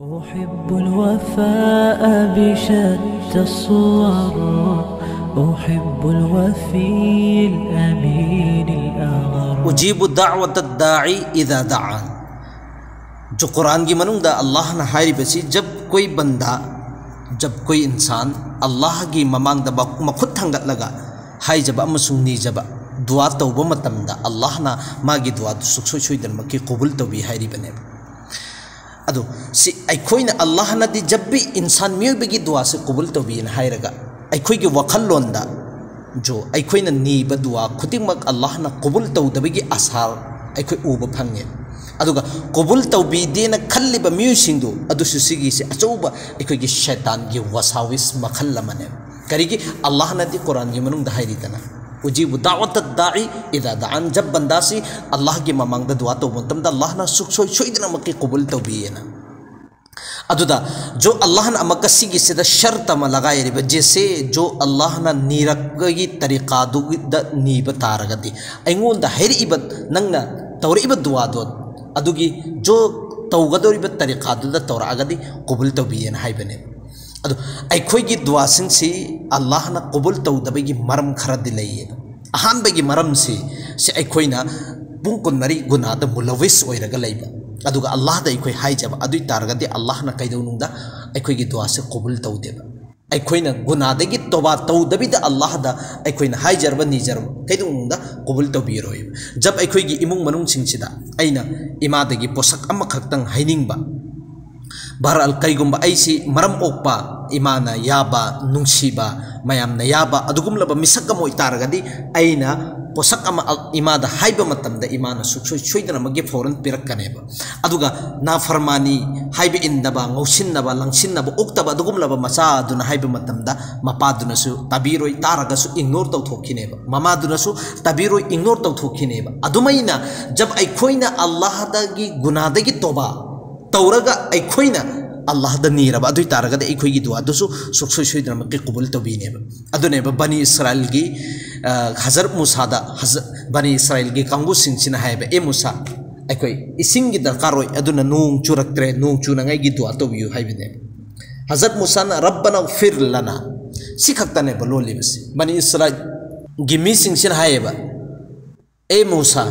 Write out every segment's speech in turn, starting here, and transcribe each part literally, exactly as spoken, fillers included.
أحب الوفاء بشتى الصور، أحب الوفي الأمين الأغر. أجيب دعوة الداعي إذا دعان. ꯖꯣ ꯀꯨꯔꯥꯟꯒꯤ ꯃꯅꯨꯡꯗ ꯑꯜꯂꯥꯍꯅ ꯍꯥꯏꯔꯤꯕꯁꯤ, "ꯖꯕ ꯀꯣꯏ ꯕꯟꯗꯥ, ꯖꯕ ꯀꯣꯏ ꯏꯟꯁꯥꯟ ꯑꯜꯂꯥꯍꯒꯤ ꯃꯃꯥꯡꯗ ꯃ-, ꯃꯈꯨꯠ ꯊꯥꯡꯒꯠꯂꯒ ꯍꯥꯏꯖꯕ ꯑꯃꯁꯨꯡ ꯅꯤꯖꯕ, ꯗꯨꯋꯥ ꯇꯧꯕ ꯃꯇꯝꯗ ꯑꯜꯂꯥꯍꯅ ꯃꯥꯒꯤ ꯗꯨꯋꯥꯗꯨ ꯁꯨꯡꯁꯣꯏ ꯁꯣꯏꯗꯅꯃꯛꯀꯤ ꯀꯕꯨꯜ ꯇꯧꯕꯤ" ꯍꯥꯏꯔꯤꯕꯅꯦꯕ꯫ ꯑꯗꯣ ꯁꯤ ꯑꯩꯈꯣꯏꯅ ꯑꯜꯂꯥꯍꯅꯗꯤ ꯖꯕ ꯕꯤ ꯏꯟꯁꯥꯟ, ꯃꯤꯑꯣꯏꯕꯒꯤ ꯗꯨꯋꯥꯁꯦ ꯀꯕꯨꯜ ꯇꯧꯕꯤꯅ ꯍꯥꯏꯔꯒ, ꯑꯩꯈꯣꯏꯒꯤ ꯋꯥꯈꯜꯂꯣꯟꯗ ꯖꯣ ꯑꯩꯈꯣꯏꯅ ꯅꯤꯕ ꯗꯨꯋꯥ ꯈꯨꯗꯤꯡꯃꯛ ꯑꯜꯂꯥꯍꯅ ꯀꯕꯨꯜ ꯇꯧꯗꯕꯒꯤ ꯑꯁꯥꯔ ꯑꯩꯈꯣꯏ ꯎꯕ ꯐꯪꯉꯦ꯫ ꯑꯗꯨꯒ ꯀꯕꯨꯜ ꯇꯧꯕꯤꯗꯦꯅ ꯈꯜꯂꯤꯕ ꯃꯤꯑꯣꯏꯁꯤꯡꯗꯨ ꯑꯗꯨꯁꯨ ꯁꯤꯒꯤꯁꯦ ꯑꯆꯧꯕ ꯑꯩꯈꯣꯏꯒꯤ ꯁꯩꯇꯥꯟꯒꯤ ꯋꯥꯁꯥꯋꯤꯁ ꯃꯈꯜ ꯑꯃꯅꯦꯕ꯫ ꯀꯔꯤꯒꯤ? ꯑꯜꯂꯥꯍꯅꯗꯤ ꯀꯨꯔꯥꯟꯒꯤ ꯃꯅꯨꯡꯗ ꯍꯥꯏꯔꯤꯗꯅ, "ꯎꯖꯤꯕꯨ ꯗꯥꯋꯠ ꯗꯥꯏ ꯏꯗꯥ ꯗꯥꯑꯥꯟ", ꯖꯕ ꯕꯟꯗꯥꯁꯤ ꯑꯜꯂꯥꯍꯒꯤ ꯃꯃꯥꯡꯗ ꯗꯨꯋꯥ ꯇꯧꯕ ꯃꯇꯝꯗ ꯑꯜꯂꯥꯍꯅ ꯁꯨꯡꯁꯣꯏ ꯁꯣꯏꯗꯅꯃꯛꯀꯤ ꯀꯕꯨꯜ ꯇꯧꯕꯤꯌꯦꯅ꯫ ꯑꯗꯨꯗ ꯖꯣ ꯑꯜꯂꯥꯍꯅ ꯑꯃꯨꯛꯀ ꯁꯤꯒꯤꯁꯤꯗ ꯁꯔꯠ ꯑꯃ ꯂꯒꯥꯏꯔꯤꯕ, "ꯖꯦꯁꯦ ꯖꯣ ꯑꯜꯂꯥꯍꯅ ꯅꯤꯔꯛꯄꯒꯤ ꯇꯔꯤꯀꯥꯗꯨꯗ ꯅꯤꯕ ꯇꯥꯔꯒꯗꯤ, ꯑꯩꯉꯣꯟꯗ ꯍꯥꯏꯔꯛꯏꯕ, ꯅꯪꯅ ꯇꯧꯔꯛꯏꯕ ꯗꯨꯋꯥꯗꯣ, ꯑꯗꯨꯒꯤ ꯖꯣ ꯇꯧꯒꯗꯧꯔꯤꯕ ꯇꯔꯤꯀꯥꯗꯨꯗ ꯇꯧꯔꯛꯑꯒꯗꯤ ꯀꯕꯨꯜ ꯇꯧꯕꯤꯌꯦꯅ" ꯍꯥꯏꯕꯅꯦꯕ꯫ ꯑꯗꯣ ꯑꯩꯈꯣꯏꯒꯤ ꯗꯨꯋꯥꯁꯤꯡꯁꯤ ꯑꯜꯂꯥꯍꯅ ꯀꯕꯨꯜ ꯇꯧꯗꯕꯒꯤ ꯃꯔꯝ ꯈꯔꯗꯤ ꯂꯩꯌꯦ꯫ ꯑꯍꯥꯟꯕꯒꯤ ꯃꯔꯝꯁꯤ, ꯁꯤ ꯑꯩꯈꯣꯏꯅ ꯄꯨꯡ ꯀꯨꯟꯃꯔꯤ ꯒꯨꯅꯥꯗ ꯃꯨꯂꯋꯤꯁ ꯑꯣꯏꯔꯒ ꯂꯩꯕ, ꯑꯗꯨꯒ ꯑꯜꯂꯥꯍꯗ ꯑꯩꯈꯣꯏ ꯍꯥꯏꯖꯕ, ꯑꯗꯨ ꯑꯣꯏ ꯇꯥꯔꯒꯗꯤ ꯑꯜꯂꯥꯍꯅ ꯀꯩꯗꯧꯅꯨꯡꯗ ꯑꯩꯈꯣꯏꯒꯤ ꯗꯨꯋꯥꯁꯦ ꯀꯕꯨꯜ ꯇꯧꯗꯦꯕ꯫ ꯑꯩꯈꯣꯏꯅ ꯒꯨꯅꯥꯗꯒꯤ ꯇꯣꯕꯥ ꯇꯧꯗꯕꯤꯗ ꯑꯜꯂꯥꯍꯗ ꯑꯩꯈꯣꯏꯅ ꯍꯥꯏꯖꯔꯕ, ꯅꯤꯖꯔꯕ, ꯀꯩꯗꯧꯅꯨꯡꯗ ꯀꯕꯨꯜ ꯇꯧꯕꯤꯔꯣꯏꯕ꯫ ꯖꯕ ꯑꯩꯈꯣꯏꯒꯤ ꯏꯃꯨꯡ ꯃꯅꯨꯡꯁꯤꯡꯁꯤꯗ ꯑꯩꯅ ꯏꯃꯥꯗꯒꯤ ꯄꯣꯠꯁꯛ ꯑꯃꯈꯛꯇꯪ ꯍꯥꯏꯅꯤꯡꯕ, ꯕꯍꯔꯍꯥꯜ, ꯀꯩꯒꯨꯝꯕ ꯑꯩꯁꯤ ꯃꯔꯝ ꯑꯣꯛꯄ, ꯏꯃꯥꯅ ꯌꯥꯕ, ꯅꯨꯡꯁꯤꯕ, ꯃꯌꯥꯝꯅ ꯌꯥꯕ ꯑꯗꯨꯒꯨꯝꯂꯕ ꯃꯤꯁꯛ ꯑꯃ ꯑꯣꯏꯇꯥꯔꯒꯗꯤ, ꯑꯩꯅ ꯄꯣꯠꯁꯛ ꯑꯃ ꯑꯜ-, ꯏꯃꯥꯗ ꯍꯥꯏꯕ ꯃꯇꯝꯗ ꯏꯃꯥꯅ ꯁꯨꯡꯁꯣꯏ ꯁꯣꯏꯗꯅꯃꯛꯀꯤ ꯐꯧꯔꯟ ꯄꯤꯔꯛꯀꯅꯦꯕ꯫ ꯑꯗꯨꯒ ꯅꯥꯐꯔꯃꯥꯅꯤ, ꯍꯥꯏꯕ ꯏꯟꯗꯕ, ꯉꯧꯁꯤꯟꯅꯕ, ꯂꯪꯁꯤꯟꯅꯕ, ꯑꯣꯛꯇꯕ ꯑꯗꯨꯒꯨꯝꯂꯕ ꯃꯆꯥꯗꯨꯅ ꯍꯥꯏꯕ ꯃꯇꯝꯗ ꯃꯄꯥꯗꯨꯅꯁꯨ ꯇꯥꯕꯤꯔꯣꯏ, ꯇꯥꯔꯒꯁꯨ ꯏꯒꯅꯣꯔ ꯇꯧꯊꯣꯛꯈꯤꯅꯦꯕ, ꯃꯃꯥꯗꯨꯅꯁꯨ ꯇꯥꯕꯤꯔꯣꯏ, ꯏꯒꯅꯣꯔ ꯇꯧꯊꯣꯛꯈꯤꯅꯦꯕ꯫ ꯑꯗꯨꯃꯥꯏꯅ ꯖꯕ ꯑꯩꯈꯣꯏꯅ ꯑꯜꯂꯥꯍꯗꯒꯤ ꯒꯨꯅꯥꯗꯒꯤ ꯇꯣꯕꯥ ꯇꯧꯔꯒ ꯑꯩꯈꯣꯏꯅ ꯑꯜꯂꯥꯍꯗ ꯅꯤꯔꯕ, ꯑꯗꯨ ꯑꯣꯏ ꯇꯥꯔꯒꯗꯤ ꯑꯩꯈꯣꯏꯒꯤ ꯗꯨꯋꯥꯗꯨꯁꯨ ꯁꯨꯡꯁꯣꯏ ꯁꯣꯏꯗꯅꯃꯛꯀꯤ ꯀꯕꯨꯜ ꯇꯧꯕꯤꯅꯦꯕ꯫ ꯑꯗꯨꯅꯦꯕ ꯕꯅꯤ ꯏꯁꯔꯥꯏꯜꯒꯤ, ꯑ, ꯍꯖꯔꯠ ꯃꯨꯁꯥꯗ, ꯍꯖ-, ꯕꯅꯤ ꯏꯁꯔꯥꯏꯜꯒꯤ ꯀꯥꯡꯕꯨꯁꯤꯡꯁꯤꯅ ꯍꯥꯏꯕ, "ꯑꯦ ꯃꯨꯁꯥ, ꯑꯩꯈꯣꯏ ꯏꯁꯤꯡꯒꯤ ꯗꯔꯀꯥꯔ ꯑꯣꯏ, ꯑꯗꯨꯅ ꯅꯣꯡ ꯆꯨꯔꯛꯇ꯭ꯔꯦ, ꯅꯣꯡ ꯆꯨꯅꯉꯥꯏꯒꯤ ꯗꯨꯋꯥ ꯇꯧꯕꯤꯌꯨ ꯍꯥꯏꯕꯅꯦ꯫ ꯍꯖꯔꯠ ꯃꯨꯁꯥꯅ "ꯔꯕꯅ ꯐꯤꯔ ꯂꯅ", ꯁꯤ ꯈꯛꯇꯅꯦꯕ ꯂꯣꯜꯂꯤꯕꯁꯤ꯫ ꯕꯅꯤ ꯏꯁꯔꯥꯏꯜꯒꯤ ꯃꯤꯁꯤꯡꯁꯤꯅ ꯍꯥꯏꯌꯦꯕ, "ꯑꯦ ꯃꯨꯁꯥ,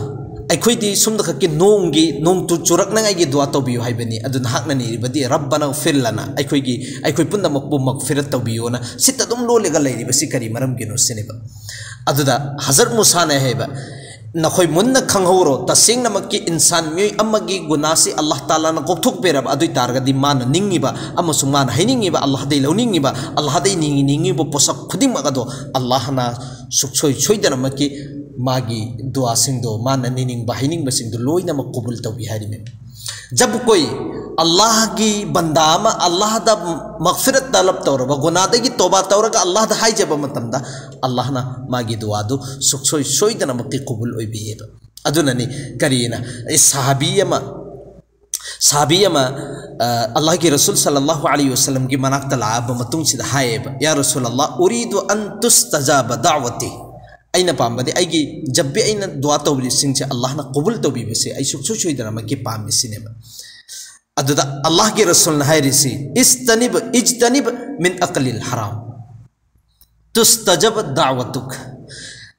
ꯑꯩꯈꯣꯏꯗꯤ ꯁꯣꯝꯗ ꯈꯛꯀꯤ ꯅꯣꯡꯒꯤ, ꯅꯣꯡ ꯇꯨ-, ꯆꯨꯔꯛꯅꯉꯥꯏꯒꯤ ꯗꯨꯋꯥ ꯇꯧꯕꯤꯌꯨ ꯍꯥꯏꯕꯅꯤ, ꯑꯗꯨ ꯅꯍꯥꯛꯅ ꯅꯤꯔꯤꯕꯗꯤ ꯔꯕꯅ ꯐꯤꯔ ꯂꯅ, ꯑꯩꯈꯣꯏꯒꯤ, ꯑꯩꯈꯣꯏ ꯄꯨꯝꯅꯃꯛꯄꯨ ꯃꯒꯐꯤꯔꯠ ꯇꯧꯕꯤꯌꯣꯅ" ꯁꯤꯠꯇ ꯑꯗꯨꯝ ꯂꯣꯜꯂꯒ ꯂꯩꯔꯤꯕꯁꯤ ꯀꯔꯤ ꯃꯔꯝꯒꯤꯅꯣ ꯁꯤꯅꯦꯕ꯫ ꯑꯗꯨꯗ ꯍꯖꯔꯠ ꯃꯨꯁꯥꯅ ꯍꯥꯏꯕ, "ꯅꯈꯣꯏ ꯃꯨꯟꯅ ꯈꯪꯍꯧꯔꯣ, ꯇꯁꯦꯡꯅꯃꯛꯀꯤ ꯏꯟꯁꯥꯟ ꯃꯤꯑꯣꯏ ꯑꯃꯒꯤ ꯒꯨꯅꯥꯁꯤ ꯑꯜꯂꯥꯍ ꯇꯥꯂꯥꯅ ꯀꯣꯛꯊꯣꯛꯄꯤꯔꯕ ꯑꯗꯨ ꯑꯣꯏ ꯇꯥꯔꯒꯗꯤ ꯃꯥꯅ ꯅꯤꯡꯉꯤꯕ ꯑꯃꯁꯨꯡ ꯃꯥꯅ ꯍꯥꯏꯅꯤꯡꯉꯤꯕ, ꯑꯜꯂꯥꯍꯗꯩ ꯂꯧꯅꯤꯡꯉꯤꯕ, ꯑꯜꯂꯥꯍꯗꯩ ꯅꯤꯡꯉꯤ-, ꯅꯤꯡꯉꯤꯕ ꯄꯣꯠꯁꯛ ꯈꯨꯗꯤꯡꯃꯛ ꯑꯗꯣ ꯑꯜꯂꯥꯍꯅ ꯁꯨꯛꯁꯣꯏ ꯁꯣꯏꯗꯅꯃꯛꯀꯤ ꯃꯥꯒꯤ ꯗꯨꯋꯥꯁꯤꯡꯗꯣ, ꯃꯥꯅ ꯅꯤꯅꯤꯡꯕ ꯍꯥꯏꯅꯤꯡꯕꯁꯤꯡꯗꯣ ꯂꯣꯏꯅꯃꯛ ꯀꯨꯕꯨꯜ ꯇꯧꯕꯤ" ꯍꯥꯏꯔꯤꯃꯦ꯫ ꯖꯕ ꯀꯣꯏ ꯑꯜꯂꯥꯍꯒꯤ ꯕꯟꯗꯥ ꯑꯃ ꯑꯜꯂꯥꯍꯗ ꯃꯒꯐꯤꯔꯠ ꯇꯂꯕ ꯇꯧꯔꯕ, ꯒꯨꯅꯥꯗꯒꯤ ꯇꯣꯕꯥ ꯇꯧꯔꯒ ꯑꯜꯂꯥꯍꯗ ꯍꯥꯏꯖꯕ ꯃꯇꯝꯗ ꯑꯜꯂꯥꯍꯅ ꯃꯥꯒꯤ ꯗꯨꯋꯥꯗꯨ ꯁꯨꯛꯁꯣꯏ ꯁꯣꯏꯗꯅꯃꯛꯀꯤ ꯀꯨꯕꯨꯜ ꯑꯣꯏꯕꯤꯌꯦꯕ꯫ ꯑꯗꯨꯅꯅꯤ ꯀꯔꯤꯅ ꯁꯍꯥꯕꯤ ꯑꯃ, ꯁꯍꯥꯕꯤ ꯑꯃ, ꯑ, ꯑꯜꯂꯥꯍꯒꯤ ꯔꯁꯨꯜ ꯁꯜꯂꯜꯂꯥꯍꯨ ꯑꯂꯩꯍꯤ ꯋꯁꯜꯂꯝꯒꯤ ꯃꯅꯥꯛꯇ ꯂꯥꯛꯑꯕ ꯃꯇꯨꯡꯁꯤꯗ ꯍꯥꯏꯌꯦꯕ, "ꯌꯥ ꯔꯁꯨꯜ ꯑꯜꯂꯥꯍ, ꯎꯔꯤꯗꯨ ꯑꯟ ꯇꯨꯁꯇꯖꯥꯕ ꯗꯥꯋꯇꯤ꯫ ꯑꯩꯅ ꯄꯥꯝꯕꯗꯤ ꯑꯩꯒꯤ ꯖꯕ ꯀꯣꯏ ꯑꯩꯅ ꯗꯨꯋꯥ ꯇꯧꯔꯤꯁꯤꯡꯁꯦ ꯑꯜꯂꯥꯍꯅ ꯀꯨꯕꯨꯜ ꯇꯧꯕꯤꯕꯁꯦ ꯑꯩ ꯁꯨꯛꯁꯣꯏ ꯁꯣꯏꯗꯅꯃꯛꯀꯤ ꯄꯥꯝꯃꯤ" ꯁꯤꯅꯦꯕ꯫ ꯑꯗꯨꯗ ꯑꯜꯂꯥꯍꯒꯤ ꯔꯁꯨꯜꯅ ꯍꯥꯏꯔꯤꯁꯤ, "ꯏꯖꯇꯅꯤꯕ, ꯏꯖꯇꯅꯤꯕ ꯃꯤꯟ ꯑꯀꯂꯤꯜ ꯍꯔꯥꯝ, ꯇꯨꯁꯇꯖꯕ ꯗꯥꯋꯇꯨꯛ"꯫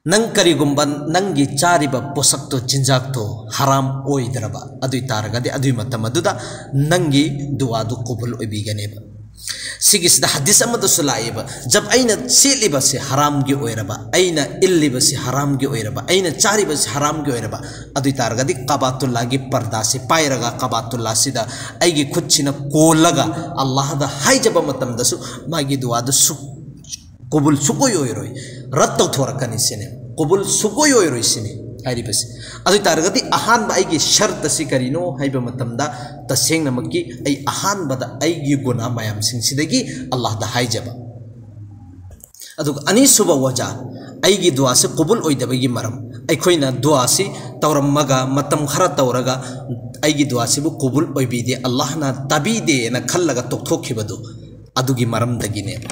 ꯅꯪ ꯀꯔꯤꯒꯨꯝꯕ ꯅꯪꯒꯤ ꯆꯥꯔꯤꯕ ꯄꯣꯠꯁꯛꯇꯣ, ꯆꯤꯟꯖꯥꯛꯇꯣ ꯍꯔꯥꯝ ꯑꯣꯏꯗ꯭ꯔꯕ ꯑꯗꯨ ꯑꯣꯏ ꯇꯥꯔꯒꯗꯤ, ꯑꯗꯨꯒꯤ ꯃꯇꯝ ꯑꯗꯨꯗ ꯅꯪꯒꯤ ꯗꯨꯋꯥꯗꯨ ꯀꯨꯕꯨꯜ ꯑꯣꯏꯕꯤꯒꯅꯦꯕ꯫ ꯁꯤꯒꯤꯁꯤꯗ ꯍꯗꯤꯁ ꯑꯃꯗꯁꯨ ꯂꯥꯛꯏꯕ, ꯖꯕ ꯑꯩꯅ ꯁꯦꯠꯂꯤꯕꯁꯦ ꯍꯔꯥꯝꯒꯤ ꯑꯣꯏꯔꯕ, ꯑꯩꯅ ꯏꯜꯂꯤꯕꯁꯦ ꯍꯔꯥꯝꯒꯤ ꯑꯣꯏꯔꯕ, ꯑꯩꯅ ꯆꯥꯔꯤꯕꯁꯦ ꯍꯔꯥꯝꯒꯤ ꯑꯣꯏꯔꯕ ꯑꯗꯨ ꯑꯣꯏ ꯇꯥꯔꯒꯗꯤ, ꯀꯥꯕꯥꯇꯨꯜꯂꯥꯒꯤ ꯄꯔꯗꯥꯁꯦ ꯄꯥꯏꯔꯒ, ꯀꯥꯕꯥꯇꯨꯜꯂꯥꯁꯤꯗ ꯑꯩꯒꯤ ꯈꯨꯠꯁꯤꯅ ꯀꯣꯜꯂꯒ ꯑꯜꯂꯥꯍꯗ ꯍꯥꯏꯖꯕ ꯃꯇꯝꯗꯁꯨ ꯃꯥꯒꯤ ꯗꯨꯋꯥꯗꯨ ꯁꯨꯛ ꯀꯨꯕꯨꯜ ꯁꯨꯛꯑꯣꯏ ꯑꯣꯏꯔꯣꯏ, ꯔꯠ ꯇꯧꯊꯣꯔꯛꯀꯅꯤ ꯁꯤꯅꯦ, ꯀꯨꯕꯨꯜ ꯁꯨꯛꯑꯣꯏ ꯑꯣꯏꯔꯣꯏ ꯁꯤꯅꯦ ꯍꯥꯏꯔꯤꯕꯁꯦ꯫ ꯑꯗꯨ ꯑꯣꯏ ꯇꯥꯔꯒꯗꯤ ꯑꯍꯥꯟꯕ ꯑꯩꯒꯤ ꯁꯔꯠ ꯑꯁꯤ ꯀꯔꯤꯅꯣ ꯍꯥꯏꯕ ꯃꯇꯝꯗ, ꯇꯁꯦꯡꯅꯃꯛꯀꯤ ꯑꯩ ꯑꯍꯥꯟꯕꯗ ꯑꯩꯒꯤ ꯒꯨꯅꯥ ꯃꯌꯥꯝꯁꯤꯡꯁꯤꯗꯒꯤ ꯑꯜꯂꯥꯍꯗ ꯍꯥꯏꯖꯕ꯫ ꯑꯗꯨꯒ ꯑꯅꯤꯁꯨꯕ ꯋꯖꯥ, ꯑꯩꯒꯤ ꯗꯨꯋꯥꯁꯤ ꯀꯨꯕꯨꯜ ꯑꯣꯏꯗꯕꯒꯤ ꯃꯔꯝ, ꯑꯩꯈꯣꯏꯅ ꯗꯨꯋꯥꯁꯤ ꯇꯧꯔꯝꯃꯒ, ꯃꯇꯝ ꯈꯔ ꯇꯧꯔꯒ ꯑꯩꯒꯤ ꯗꯨꯋꯥꯁꯤꯕꯨ ꯀꯨꯕꯨꯜ ꯑꯣꯏꯕꯤꯗꯦ, ꯑꯜꯂꯥꯍꯅ ꯇꯥꯕꯤꯗꯦꯅ ꯈꯜꯂꯒ ꯇꯣꯛꯊꯣꯛꯈꯤꯕꯗꯨ, ꯑꯗꯨꯒꯤ ꯃꯔꯝꯗꯒꯤꯅꯦꯕ꯫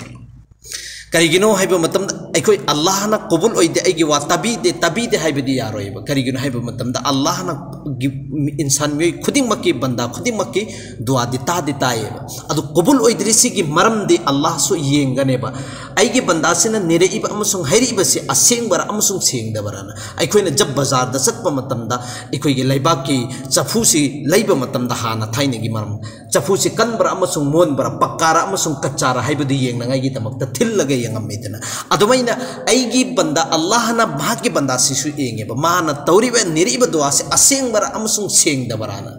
ꯀꯔꯤꯒꯤꯅꯣ ꯍꯥꯏꯕ ꯃꯇꯝꯗ ꯑꯩꯈꯣꯏ ꯑꯜꯂꯥꯍꯅ ꯀꯕꯨꯜ ꯑꯣꯏꯗꯦ, ꯑꯩꯒꯤ ꯋꯥ ꯇꯥꯕꯤꯗꯦ, ꯇꯥꯕꯤꯗꯦ ꯍꯥꯏꯕꯗꯤ ꯌꯥꯔꯣꯏꯕ꯫ ꯀꯔꯤꯒꯤꯅꯣ ꯍꯥꯏꯕ ꯃꯇꯝꯗ ꯑꯜꯂꯥꯍꯅ ꯒꯤ-, ꯏꯟꯁꯥꯟ ꯃꯤꯑꯣꯏ ꯈꯨꯗꯤꯡꯃꯛꯀꯤ, ꯕꯟꯗꯥ ꯈꯨꯗꯤꯡꯃꯛꯀꯤ ꯗꯨꯋꯥꯗꯤ ꯇꯥꯗꯤ ꯇꯥꯏꯌꯦꯕ꯫ ꯑꯗꯨ ꯀꯕꯨꯜ ꯑꯣꯏꯗ꯭ꯔꯤꯁꯤꯒꯤ ꯃꯔꯝꯗꯤ ꯑꯜꯂꯥꯍꯁꯨ ꯌꯦꯡꯒꯅꯦꯕ꯫ ꯑꯩꯒꯤ ꯕꯟꯗꯥꯁꯤꯅ ꯅꯤꯔꯛꯏꯕ ꯑꯃꯁꯨꯡ ꯍꯥꯏꯔꯛꯏꯕꯁꯤ ꯑꯁꯦꯡꯕꯔꯥ ꯑꯃꯁꯨꯡ ꯁꯦꯡꯗꯕꯔꯥꯅ꯫ ꯑꯩꯈꯣꯏꯅ ꯖꯕ ꯕꯖꯥꯔꯗ ꯆꯠꯄ ꯃꯇꯝꯗ ꯑꯩꯈꯣꯏꯒꯤ ꯂꯩꯕꯥꯛꯀꯤ ꯆꯐꯨꯁꯤ ꯂꯩꯕ ꯃꯇꯝꯗ ꯍꯥꯟꯅ ꯊꯥꯏꯅꯒꯤ ꯃꯔꯝ ꯆꯐꯨꯁꯤ ꯀꯟꯕ꯭ꯔꯥ ꯑꯃꯁꯨꯡ ꯃꯣꯟꯕ꯭ꯔꯥ, ꯄꯛꯀꯥꯔꯥ ꯑꯃꯁꯨꯡ ꯀꯠꯆꯥꯔꯥ ꯍꯥꯏꯕꯗꯨ ꯌꯦꯡꯅꯉꯥꯏꯒꯤꯗꯃꯛꯇ ꯊꯤꯜꯂꯒ ꯌꯦꯡꯉꯝꯃꯤꯗꯅ꯫ ꯑꯗꯨꯃꯥꯏꯅ ꯑꯩꯒꯤ ꯕꯟꯗꯥ ꯑꯜꯂꯥꯍꯅ ꯃꯍꯥꯛꯀꯤ ꯕꯟꯗꯥꯁꯤꯁꯨ ꯌꯦꯡꯉꯦꯕ, ꯃꯥꯅ ꯇꯧꯔꯤꯕ ꯅꯤꯔꯛꯏꯕ ꯗꯨꯋꯥꯁꯤ ꯑꯁꯦꯡꯕꯔꯥ ꯑꯃꯁꯨꯡ ꯁꯦꯡꯗꯕꯔꯥꯅ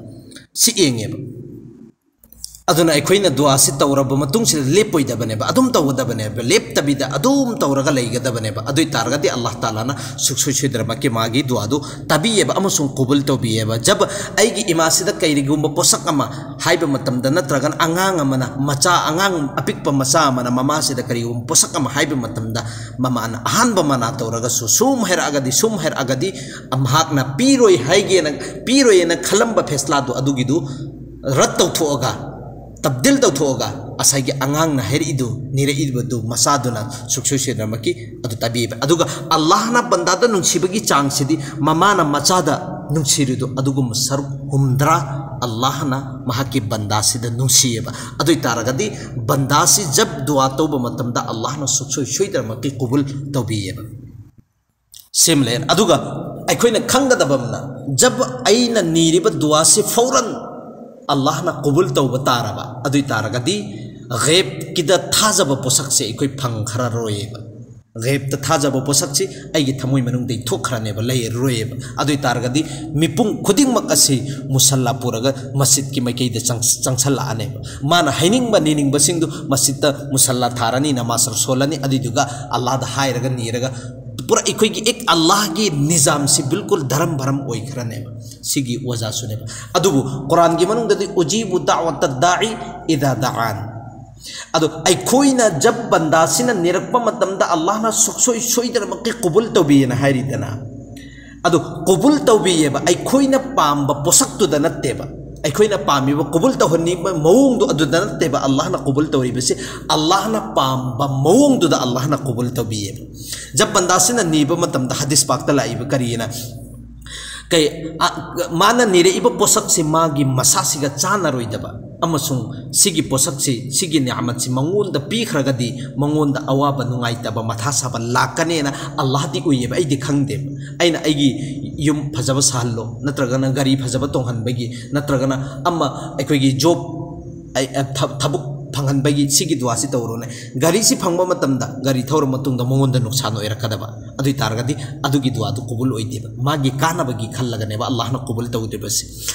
ꯁꯤ ꯌꯦꯡꯉꯦꯕ꯫ ꯑꯗꯨꯅ ꯑꯩꯈꯣꯏꯅ ꯗꯨꯋꯥꯁꯤ ꯇꯧꯔꯕ ꯃꯇꯨꯡꯁꯤꯗ ꯂꯦꯞꯄꯣꯏꯗꯕꯅꯦꯕ, ꯑꯗꯨꯝ ꯇꯧꯒꯗꯕꯅꯦꯕ, ꯂꯦꯞꯇꯕꯤꯗ ꯑꯗꯨꯝ ꯇꯧꯔꯒ ꯂꯩꯒꯗꯕꯅꯦꯕ꯫ ꯑꯗꯨ ꯑꯣꯏ ꯇꯥꯔꯒꯗꯤ ꯑꯜꯂꯥꯍ ꯇꯥꯂꯥꯅ ꯁꯨꯡꯁꯣꯏ ꯁꯣꯏꯗꯅꯃꯛꯀꯤ ꯃꯥꯒꯤ ꯗꯨꯋꯥꯗꯨ ꯇꯥꯕꯤꯌꯦꯕ ꯑꯃꯁꯨꯡ ꯀꯕꯨꯜ ꯇꯧꯕꯤꯌꯦꯕ꯫ ꯖꯕ ꯑꯩꯒꯤ ꯏꯃꯥꯁꯤꯗ ꯀꯔꯤꯒꯨꯝꯕ ꯄꯣꯠꯁꯛ ꯑꯃ ꯍꯥꯏꯕ ꯃꯇꯝꯗ, ꯅꯠꯇ꯭ꯔꯒꯅ ꯑꯉꯥꯡ ꯑꯃꯅ, ꯃꯆꯥ, ꯑꯉꯥꯡ ꯑꯄꯤꯛꯄ ꯃꯆꯥ ꯑꯃꯅ ꯃꯃꯥꯁꯤꯗ ꯀꯔꯤꯒꯨꯝꯕ ꯄꯣꯠꯁꯛ ꯑꯃ ꯍꯥꯏꯕ ꯃꯇꯝꯗ, ꯃꯃꯥꯅ ꯑꯍꯥꯟꯕ ꯃꯅꯥ ꯇꯧꯔꯒꯁꯨ, ꯁꯨꯝ ꯍꯥꯏꯔꯛꯑꯒꯗꯤ, ꯁꯨꯝ ꯍꯥꯏꯔꯛꯑꯒꯗꯤ, ꯃꯍꯥꯛꯅ ꯄꯤꯔꯣꯏ ꯍꯥꯏꯒꯦꯅ, ꯄꯤꯔꯣꯏꯅ ꯈꯜꯂꯝꯕ ꯐꯦꯁꯂꯥꯗꯨ ꯑꯗꯨꯒꯤꯗꯨ ꯔꯠ ꯇꯧꯊꯣꯛꯑꯒ, ꯇꯕꯗꯤꯜ ꯇꯧꯊꯣꯛꯑꯒ, ꯉꯁꯥꯏꯒꯤ ꯑꯉꯥꯡꯅ ꯍꯥꯏꯔꯛꯏꯗꯨ, ꯅꯤꯔꯛꯏꯕꯗꯨ ꯃꯆꯥꯗꯨꯅ ꯁꯨꯡꯁꯣꯏ ꯁꯣꯏꯗꯅꯃꯛꯀꯤ ꯑꯗꯨ ꯇꯥꯕꯤꯕ꯫ ꯑꯗꯨꯒ ꯑꯜꯂꯥꯍꯅ ꯕꯟꯗꯥꯗ ꯅꯨꯡꯁꯤꯕꯒꯤ ꯆꯥꯡꯁꯤꯗꯤ ꯃꯃꯥꯅ ꯃꯆꯥꯗ ꯅꯨꯡꯁꯤꯔꯤꯗꯨ ꯑꯗꯨꯒꯨꯝꯕ ꯁꯔꯨꯛ ꯍꯨꯝꯗ꯭ꯔꯥ ꯑꯜꯂꯥꯍꯅ ꯃꯍꯥꯛꯀꯤ ꯕꯟꯗꯥꯁꯤꯗ ꯅꯨꯡꯁꯤꯌꯦꯕ꯫ ꯑꯗꯨ ꯑꯣꯏ ꯇꯥꯔꯒꯗꯤ ꯕꯟꯗꯥꯁꯤ ꯖꯕ ꯗꯨꯋꯥ ꯇꯧꯕ ꯃꯇꯝꯗ ꯑꯜꯂꯥꯍꯅ ꯁꯨꯡꯁꯣꯏ ꯁꯣꯏꯗꯅꯃꯛꯀꯤ ꯀꯕꯨꯜ ꯇꯧꯕꯤꯌꯦꯕ꯫ ꯁꯤꯃ ꯂꯩꯔꯦ꯫ ꯑꯗꯨꯒ ꯑꯩꯈꯣꯏꯅ ꯈꯪꯒꯗꯕ ꯑꯃꯅ, ꯖꯕ ꯑꯩꯅ ꯅꯤꯔꯤꯕ ꯗꯨꯋꯥꯁꯤ ꯐꯧꯔꯟ ꯑꯜꯂꯥꯍꯅ ꯀꯕꯨꯜ ꯇꯧꯕ ꯇꯥꯔꯕ, ꯑꯗꯨ ꯑꯣꯏ ꯇꯥꯔꯒꯗꯤ ꯒꯦꯕꯀꯤꯗ ꯊꯥꯖꯕ ꯄꯣꯠꯁꯛꯁꯦ ꯑꯩꯈꯣꯏ ꯐꯪꯈ꯭ꯔꯔꯣꯏꯌꯦꯕ꯫ ꯒꯦꯕꯇ ꯊꯥꯖꯕ ꯄꯣꯠꯁꯛꯁꯤ ꯑꯩꯒꯤ ꯊꯃꯣꯏ ꯃꯅꯨꯡꯗꯒꯤ ꯊꯣꯛꯈ꯭ꯔꯅꯦꯕ, ꯂꯩꯔꯔꯣꯏꯌꯦꯕ꯫ ꯑꯗꯨ ꯑꯣꯏ ꯇꯥꯔꯒꯗꯤ ꯃꯤꯄꯨꯝ ꯈꯨꯗꯤꯡꯃꯛ ꯑꯁꯤ ꯃꯨꯁꯜꯂꯥ ꯄꯨꯔꯒ ꯃꯁꯖꯤꯗꯀꯤ ꯃꯥꯏꯀꯩꯗ ꯆꯪ-, ꯆꯪꯁꯜꯂꯛꯑꯅꯦꯕ꯫ ꯃꯥꯅ ꯍꯥꯏꯅꯤꯡꯕ ꯅꯤꯅꯤꯡꯕꯁꯤꯡꯗꯨ ꯃꯁꯖꯤꯗꯇ ꯃꯨꯁꯜꯂꯥ ꯊꯥꯔꯅꯤ, ꯅꯃꯥꯖ ꯁꯣꯜꯂꯅꯤ, ꯑꯗꯨꯏꯗꯨꯒ ꯑꯜꯂꯥꯍꯗ ꯍꯥꯏꯔꯒ ꯅꯤꯔꯒ ꯄꯨꯔꯥ ꯑꯩꯈꯣꯏꯒꯤ ꯑꯦꯛ ꯑꯜꯂꯥꯍꯒꯤ ꯅꯤꯖꯥꯝꯁꯤ ꯕꯤꯜꯀꯨꯜ ꯙꯔꯝ ꯚꯔꯝ ꯑꯣꯏꯈ꯭ꯔꯅꯦꯕ꯫ ꯁꯤꯒꯤ ꯋꯖꯥꯁꯨꯅꯦꯕ꯫ ꯑꯗꯨꯕꯨ ꯀꯨꯔꯥꯟꯒꯤ ꯃꯅꯨꯡꯗꯗꯤ "ꯎꯖꯤꯕꯨ ꯗꯥꯋꯥꯇ ꯗꯥꯏ ꯏꯗꯥ ꯗꯥꯑꯥꯟ"꯫ ꯑꯗꯣ ꯑꯩꯈꯣꯏꯅ ꯖꯕ ꯕꯟꯗꯥꯁꯤꯅ ꯅꯤꯔꯛꯄ ꯃꯇꯝꯗ ꯑꯜꯂꯥꯍꯅ ꯁꯨꯡꯁꯣꯏ ꯁꯣꯏꯗꯅꯃꯛꯀꯤ ꯀꯕꯨꯜ ꯇꯧꯕꯤꯌꯦꯅ ꯍꯥꯏꯔꯤꯗꯅ꯫ ꯑꯗꯣ ꯀꯕꯨꯜ ꯇꯧꯕꯤꯌꯦꯕ, ꯑꯩꯈꯣꯏꯅ ꯄꯥꯝꯕ ꯄꯣꯠꯁꯛꯇꯨꯗ ꯅꯠꯇꯦꯕ꯫ ꯑꯩꯈꯣꯏꯅ ꯄꯥꯝꯃꯤꯕ ꯀꯨꯕꯨꯜ ꯇꯧꯍꯟꯅꯤꯡꯕ ꯃꯑꯣꯡꯗꯣ ꯑꯗꯨꯗ ꯅꯠꯇꯦꯕ ꯑꯜꯂꯥꯍꯅ ꯀꯨꯕꯨꯜ ꯇꯧꯔꯤꯕꯁꯤ꯫ ꯑꯜꯂꯥꯍꯅ ꯄꯥꯝꯕ ꯃꯑꯣꯡꯗꯨꯗ ꯑꯜꯂꯥꯍꯅ ꯀꯨꯕꯨꯜ ꯇꯧꯕꯤꯌꯦꯕ꯫ ꯖꯕ ꯕꯟꯗꯥꯁꯤꯅ ꯅꯤꯕ ꯃꯇꯝꯗ ꯍꯗꯤꯁ ꯄꯥꯛꯇ ꯂꯥꯛꯏꯕ ꯀꯔꯤꯅ? ꯀꯩ, ꯑ, ꯃꯥꯅ ꯅꯤꯔꯛꯏꯕ ꯄꯣꯠꯁꯛꯁꯤ ꯃꯥꯒꯤ ꯃꯁꯥꯁꯤꯒ ꯆꯥꯟꯅꯔꯣꯏꯗꯕ ꯑꯃꯁꯨꯡ ꯁꯤꯒꯤ ꯄꯣꯠꯁꯛꯁꯤ, ꯁꯤꯒꯤ ꯅꯤꯌꯥꯃꯠꯁꯤ ꯃꯉꯣꯟꯗ ꯄꯤꯈ꯭ꯔꯒꯗꯤ ꯃꯉꯣꯟꯗ ꯑꯋꯥꯕ, ꯅꯨꯡꯉꯥꯏꯇꯕ, ꯃꯊꯥ ꯁꯥꯕ ꯂꯥꯛꯀꯅꯦꯅ ꯑꯜꯂꯥꯍꯗꯤ ꯎꯏꯌꯦꯕ꯫ ꯑꯩꯗꯤ ꯈꯪꯗꯦꯕ꯫ ꯑꯩꯅ ꯑꯩꯒꯤ ꯌꯨꯝ ꯐꯖꯕ ꯁꯥꯍꯜꯂꯣ, ꯅꯠꯇ꯭ꯔꯒꯅ ꯒꯥꯔꯤ ꯐꯖꯕ ꯇꯣꯡꯍꯟꯕꯒꯤ, ꯅꯠꯇ꯭ꯔꯒꯅ ꯑꯃ ꯑꯩꯈꯣꯏꯒꯤ ꯖꯣꯕ, ꯑꯩ, ꯑ, ꯊ-, ꯊꯕꯛ ꯐꯪꯍꯟꯕꯒꯤ ꯁꯤꯒꯤ ꯗꯨꯋꯥꯁꯤ ꯇꯧꯔꯣꯅꯦ꯫ ꯒꯥꯔꯤꯁꯤ ꯐꯪꯕ ꯃꯇꯝꯗ ꯒꯥꯔꯤ ꯊꯧꯔ ꯃꯇꯨꯡꯗ ꯃꯉꯣꯟꯗ ꯅꯨꯡꯁꯥꯟ ꯑꯣꯏꯔꯛꯀꯗꯕ꯫ ꯑꯗꯨ ꯑꯣꯏ ꯇꯥꯔꯒꯗꯤ ꯑꯗꯨꯒꯤ ꯗꯨꯋꯥꯗꯨ ꯀꯨꯕꯨꯜ ꯑꯣꯏꯗꯦꯕ꯫ ꯃꯥꯒꯤ ꯀꯥꯟꯅꯕꯒꯤ ꯈꯜꯂꯒꯅꯦꯕ ꯑꯜꯂꯥꯍꯅ ꯀꯨꯕꯨꯜ ꯇꯧꯗ꯭ꯔꯤꯕꯁꯤ꯫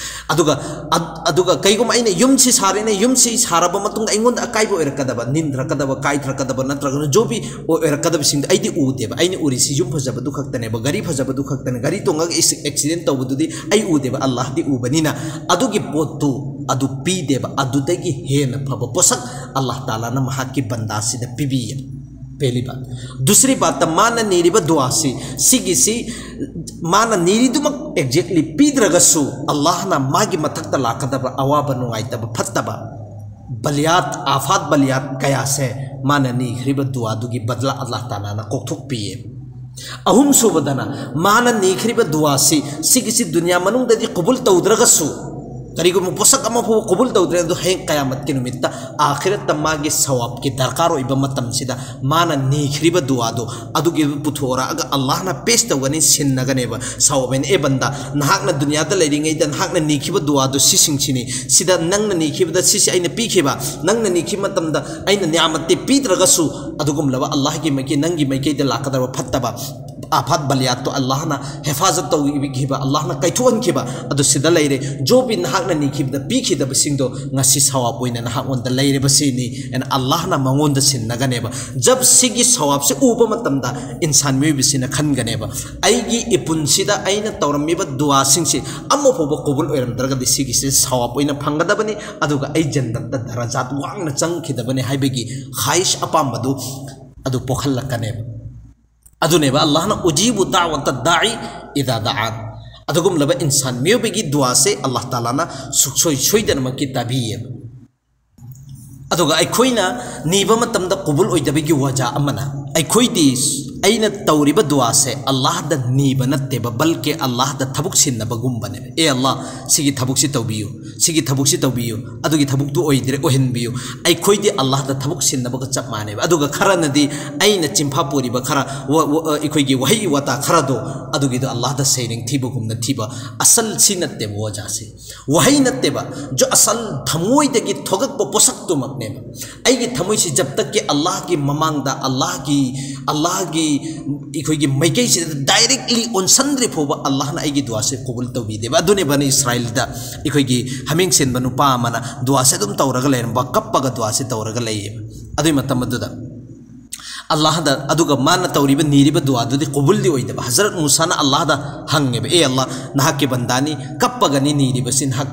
ꯑꯗꯨꯒ, ꯑꯗ-, ꯑꯗꯨꯒ ꯀꯩꯒꯨꯝꯕ ꯑꯩꯅ ꯌꯨꯝꯁꯤ ꯁꯥꯔꯦꯅꯦ, ꯌꯨꯝꯁꯤ ꯁꯥꯔꯕ ꯃꯇꯨꯡꯗ ꯑꯩꯉꯣꯟꯗ ꯑꯀꯥꯏꯕ ꯑꯣꯏꯔꯛꯀꯗꯕ, ꯅꯤꯟꯊꯔꯛꯀꯗꯕ, ꯀꯥꯏꯊꯔꯛꯀꯗꯕ, ꯅꯠꯇ꯭ꯔꯒꯅ ꯖꯣꯕꯤ ꯑꯣꯏ-, ꯑꯣꯏꯔꯛꯀꯗꯕꯁꯤꯡꯗꯣ ꯑꯩꯗꯤ ꯎꯗꯦꯕ꯫ ꯑꯩꯅ ꯎꯔꯤꯁꯤ ꯌꯨꯝ ꯐꯖꯕꯗꯨ ꯈꯛꯇꯅꯦꯕ, ꯒꯥꯔꯤ ꯐꯖꯕꯗꯨ ꯈꯛꯇꯅꯦ꯫ ꯒꯥꯔꯤ ꯇꯣꯡꯉꯒ ꯑꯦꯛꯁꯤ-, ꯑꯦꯛꯁꯤꯗꯦꯟ ꯇꯧꯕꯗꯨꯗꯤ ꯑꯩ ꯎꯗꯦꯕ, ꯑꯜꯂꯥꯍꯗꯤ ꯎꯕꯅꯤꯅ꯫ ꯑꯗꯨꯒꯤ ꯄꯣꯠꯇꯨ ꯑꯗꯨ ꯄꯤꯗꯦꯕ꯫ ꯑꯗꯨꯗꯒꯤ ꯍꯦꯟꯅ ꯐꯕ ꯄꯣꯠꯁꯛ ꯑꯜꯂꯥꯍ ꯇꯥꯂꯥꯅ ꯃꯍꯥꯛꯀꯤ ꯕꯟꯗꯥꯁꯤꯗ ꯄꯤꯕꯤꯌꯦ꯫ ꯄꯦꯂꯤꯕ꯫ ꯗꯨꯁꯔꯤ ꯕꯥꯠꯇ, ꯃꯥꯅ ꯅꯤꯔꯤꯕ ꯗꯨꯋꯥꯁꯤ, ꯁꯤꯒꯤꯁꯤ ꯃꯥꯅ ꯅꯤꯔꯤꯗꯨꯃꯛ exactly ꯄꯤꯗ꯭ꯔꯒꯁꯨ, ꯑꯜꯂꯥꯍꯅ ꯃꯥꯒꯤ ꯃꯊꯛꯇ ꯂꯥꯛꯀꯗꯕ ꯑꯋꯥꯕ, ꯅꯨꯡꯉꯥꯏꯇꯕ, ꯐꯠꯇꯕ, ꯕꯂꯤꯌꯥꯠ, ꯑꯥꯐꯥꯠ ꯕꯂꯤꯌꯥꯠ ꯀꯌꯥꯁꯦ ꯃꯥꯅ ꯅꯤꯈ꯭ꯔꯤꯕ ꯗꯨꯋꯥꯗꯨꯒꯤ ꯕꯗꯂꯥ ꯑꯜꯂꯥꯍ ꯇꯥꯂꯥꯅ ꯀꯣꯛꯊꯣꯛꯄꯤꯌꯦ꯫ ꯑꯍꯨꯝꯁꯨꯕꯗꯅ, ꯃꯥꯅ ꯅꯤꯈ꯭ꯔꯤꯕ ꯗꯨꯋꯥꯁꯤ, ꯁꯤꯒꯤꯁꯤ ꯗꯨꯅꯤꯌꯥ ꯃꯅꯨꯡꯗꯗꯤ ꯀꯨꯕꯨꯜ ꯇꯧꯗ꯭ꯔꯒꯁꯨ, ꯀꯔꯤꯒꯨꯝꯕ ꯄꯣꯠꯁꯛ ꯑꯃ ꯐꯥꯎꯕ ꯀꯨꯕꯨꯜ ꯇꯧꯗ꯭ꯔꯦ, ꯑꯗꯨ ꯍꯌꯦꯡ ꯀꯌꯥꯃꯠꯀꯤ ꯅꯨꯃꯤꯠꯇ, ꯑꯥꯈꯤꯔꯠꯇ ꯃꯥꯒꯤ ꯁꯋꯥꯕꯀꯤ ꯗꯔꯀꯥꯔ ꯑꯣꯏꯕ ꯃꯇꯝꯁꯤꯗ, ꯃꯥꯅ ꯅꯤꯈ꯭ꯔꯤꯕ ꯗꯨꯋꯥꯗꯣ ꯑꯗꯨꯒꯤ ꯄꯨꯊꯣꯛꯑꯔꯛꯑꯒ ꯑꯜꯂꯥꯍꯅ ꯄꯦꯁ ꯇꯧꯒꯅꯤ, ꯁꯤꯟꯅꯒꯅꯦꯕ꯫ ꯁꯋꯥꯕ ꯍꯥꯏꯅ, "ꯑꯦ ꯕꯟꯗꯥ, ꯅꯍꯥꯛꯅ ꯗꯨꯅꯤꯌꯥꯗ ꯂꯩꯔꯤꯉꯩꯗ ꯅꯍꯥꯛꯅ ꯅꯤꯈꯤꯕ ꯗꯨꯋꯥꯗꯣ ꯁꯤꯁꯤꯡꯁꯤꯅꯤ, ꯁꯤꯗ ꯅꯪꯅ ꯅꯤꯈꯤꯕꯗ ꯁꯤꯁꯤ ꯑꯩꯅ ꯄꯤꯈꯤꯕ, ꯅꯪꯅ ꯅꯤꯈꯤꯕ ꯃꯇꯝꯗ ꯑꯩꯅ ꯅꯤꯌꯥꯃꯠꯇꯤ ꯄꯤꯗ꯭ꯔꯒꯁꯨ, ꯑꯗꯨꯒꯨꯝꯂꯕ ꯑꯜꯂꯥꯍꯒꯤ ꯃꯥꯏꯀꯩ, ꯅꯪꯒꯤ ꯃꯥꯏꯀꯩꯗ ꯂꯥꯛꯀꯗꯕ ꯐꯠꯇꯕ, ꯑꯥꯐꯥꯠ ꯕꯂꯤꯌꯥꯠꯇꯣ ꯑꯜꯂꯥꯍꯅ ꯍꯦꯐꯥꯖꯠ ꯇꯧꯕꯤꯈꯤꯕ, ꯑꯜꯂꯥꯍꯅ ꯀꯥꯏꯊꯣꯛꯍꯟꯈꯤꯕ ꯑꯗꯨ ꯁꯤꯗ ꯂꯩꯔꯦ꯫ ꯖꯣꯕꯤ, ꯅꯍꯥꯛꯅ ꯅꯤꯈꯤꯕꯗ ꯄꯤꯈꯤꯗꯕꯁꯤꯡꯗꯣ ꯉꯁꯤ ꯁꯋꯥꯕ ꯑꯣꯏꯅ ꯅꯍꯥꯛꯉꯣꯟꯗ ꯂꯩꯔꯕꯁꯤꯅꯤ" ꯍꯥꯏꯅ ꯑꯜꯂꯥꯍꯅ ꯃꯉꯣꯟꯗ ꯁꯤꯟꯅꯒꯅꯦꯕ꯫ ꯖꯕ ꯁꯤꯒꯤ ꯁꯋꯥꯕꯁꯤ ꯎꯕ ꯃꯇꯝꯗ ꯏꯟꯁꯥꯟ ꯃꯤꯑꯣꯏꯕꯁꯤꯅ ꯈꯟꯒꯅꯦꯕ, "ꯑꯩꯒꯤ ꯏꯄꯨꯟꯁꯤꯗ ꯑꯩꯅ ꯇꯧꯔꯝꯃꯤꯕ ꯗꯨꯋꯥꯁꯤꯡꯁꯤ ꯑꯃ ꯐꯥꯎꯕ ꯀꯕꯨꯜ ꯑꯣꯏꯔꯝꯗ꯭ꯔꯒꯗꯤ ꯁꯤꯒꯤꯁꯤ ꯁꯋꯥꯕ ꯑꯣꯏꯅ ꯐꯪꯒꯗꯕꯅꯤ, ꯑꯗꯨꯒ ꯑꯩ ꯖꯟꯅꯠꯇ ꯗꯔꯖꯥꯠ ꯋꯥꯡꯅ ꯆꯪꯈꯤꯗꯕꯅꯤ" ꯍꯥꯏꯕꯒꯤ ꯈ꯭ꯋꯥꯏꯁ, ꯑꯄꯥꯝꯕꯗꯨ ꯑꯗꯨ ꯄꯣꯛꯍꯜꯂꯛꯀꯅꯦꯕ꯫ ꯑꯗꯨꯅꯦꯕ ꯑꯜꯂꯥꯍꯅ "ꯎꯖꯤꯕꯨ ꯗꯥꯋꯇ ꯗꯥꯏ ꯏꯗꯥ ꯗꯥꯑꯥꯟ", ꯑꯗꯨꯒꯨꯝꯂꯕ ꯏꯟꯁꯥꯟ ꯃꯤꯑꯣꯏꯕꯒꯤ ꯗꯨꯋꯥꯁꯦ ꯑꯜꯂꯥꯍ ꯇꯥꯂꯥꯅ ꯁꯨꯛꯁꯣꯏ ꯁꯣꯏꯗꯅꯃꯛꯀꯤ ꯇꯥꯕꯤꯌꯦꯕ꯫ ꯑꯗꯨꯒ ꯑꯩꯈꯣꯏꯅ ꯅꯤꯕ ꯃꯇꯝꯗ ꯀꯨꯕꯨꯜ ꯑꯣꯏꯗꯕꯒꯤ ꯋꯥꯖꯥ ꯑꯃꯅ, ꯑꯩꯈꯣꯏꯗꯤ, ꯑꯩꯅ ꯇꯧꯔꯤꯕ ꯗꯨꯋꯥꯁꯦ ꯑꯜꯂꯥꯍꯗ ꯅꯤꯕ ꯅꯠꯇꯦꯕ, ꯕꯜꯀꯤ ꯑꯜꯂꯥꯍꯗ ꯊꯕꯛ ꯁꯤꯟꯅꯕꯒꯨꯝꯕꯅꯦꯕ꯫ "ꯑꯦ ꯑꯜꯂꯥꯍ, ꯁꯤꯒꯤ ꯊꯕꯛꯁꯤ ꯇꯧꯕꯤꯌꯨ, ꯁꯤꯒꯤ ꯊꯕꯛꯁꯤ ꯇꯧꯕꯤꯌꯨ, ꯑꯗꯨꯒꯤ ꯊꯕꯛꯇꯨ ꯑꯣꯏꯗ꯭ꯔꯦ, ꯑꯣꯏꯍꯟꯕꯤꯌꯨ"꯫ ꯑꯩꯈꯣꯏꯗꯤ ꯑꯜꯂꯥꯍꯗ ꯊꯕꯛ ꯁꯤꯟꯅꯕꯒ ꯆꯞ ꯃꯥꯟꯅꯩꯕ꯫ ꯑꯗꯨꯒ ꯈꯔꯅꯗꯤ ꯑꯩꯅ ꯆꯤꯟꯐꯥ ꯄꯨꯔꯤꯕ ꯈꯔ ꯋ-, ꯋ-, ꯑ, ꯑꯩꯈꯣꯏꯒꯤ ꯋꯥꯍꯩ ꯋꯥꯇꯥ ꯈꯔꯗꯣ, ꯑꯗꯨꯒꯤꯗꯣ ꯑꯜꯂꯥꯍꯗ ꯁꯩꯔꯦꯡ ꯊꯤꯕꯒꯨꯝꯅ ꯊꯤꯕ꯫ ꯑꯁꯜ ꯁꯤ ꯅꯠꯇꯦꯕ ꯋꯥꯖꯥꯁꯤ, ꯋꯥꯍꯩ ꯅꯠꯇꯦꯕ, ꯖꯣ ꯑꯁꯜ ꯊꯃꯣꯏꯗꯒꯤ ꯊꯣꯛꯂꯛꯄ ꯄꯣꯠꯁꯛꯇꯨꯃꯛꯅꯦꯕ꯫ ꯑꯩꯒꯤ ꯊꯃꯣꯏꯁꯤ ꯖꯕ ꯇꯛꯀꯤ ꯑꯜꯂꯥꯍꯒꯤ ꯃꯃꯥꯡꯗ, ꯑꯜꯂꯥꯍꯒꯤ, ꯑꯜꯂꯥꯍꯒꯤ ꯑꯩꯈꯣꯏꯒꯤ ꯃꯥꯏꯀꯩꯁꯤꯗ directly ꯑꯣꯟꯁꯟꯗ꯭ꯔꯤ ꯐꯥꯎꯕ ꯑꯜꯂꯥꯍꯅ ꯑꯩꯒꯤ ꯗꯨꯋꯥꯁꯦ ꯀꯨꯕꯨꯜ ꯇꯧꯕꯤꯗꯦꯕ꯫ ꯑꯗꯨꯅꯦ ꯕꯅꯤ ꯏꯁꯔꯥꯏꯜꯗ ꯑꯩꯈꯣꯏꯒꯤ ꯍꯥꯃꯦꯡ ꯁꯦꯟꯕ ꯅꯨꯄꯥ ꯑꯃꯅ ꯗꯨꯋꯥꯁꯦ ꯑꯗꯨꯝ ꯇꯧꯔꯒ ꯂꯩꯔꯝꯕ, ꯀꯞꯄꯒ ꯗꯨꯋꯥꯁꯦ ꯇꯧꯔꯒ ꯂꯩꯌꯦꯕ꯫ ꯑꯗꯨꯒꯤ ꯃꯇꯝ ꯑꯗꯨꯗ ꯑꯜꯂꯥꯍꯗ, ꯑꯗꯨꯒ ꯃꯥꯅ ꯇꯧꯔꯤꯕ, ꯅꯤꯔꯤꯕ ꯗꯨꯋꯥꯗꯨꯗꯤ ꯀꯨꯕꯨꯜꯗꯤ ꯑꯣꯏꯗꯕ꯫ ꯍꯖꯔꯠ ꯃꯨꯁꯥꯅ ꯑꯜꯂꯥꯍꯗ ꯍꯪꯉꯦꯕ, "ꯑꯦ ꯑꯜꯂꯥꯍ, ꯅꯍꯥꯛꯀꯤ ꯕꯟꯗꯥꯅꯤ ꯀꯞꯄꯒꯅꯤ ꯅꯤꯔꯤꯕꯁꯤ, ꯅꯍꯥꯛ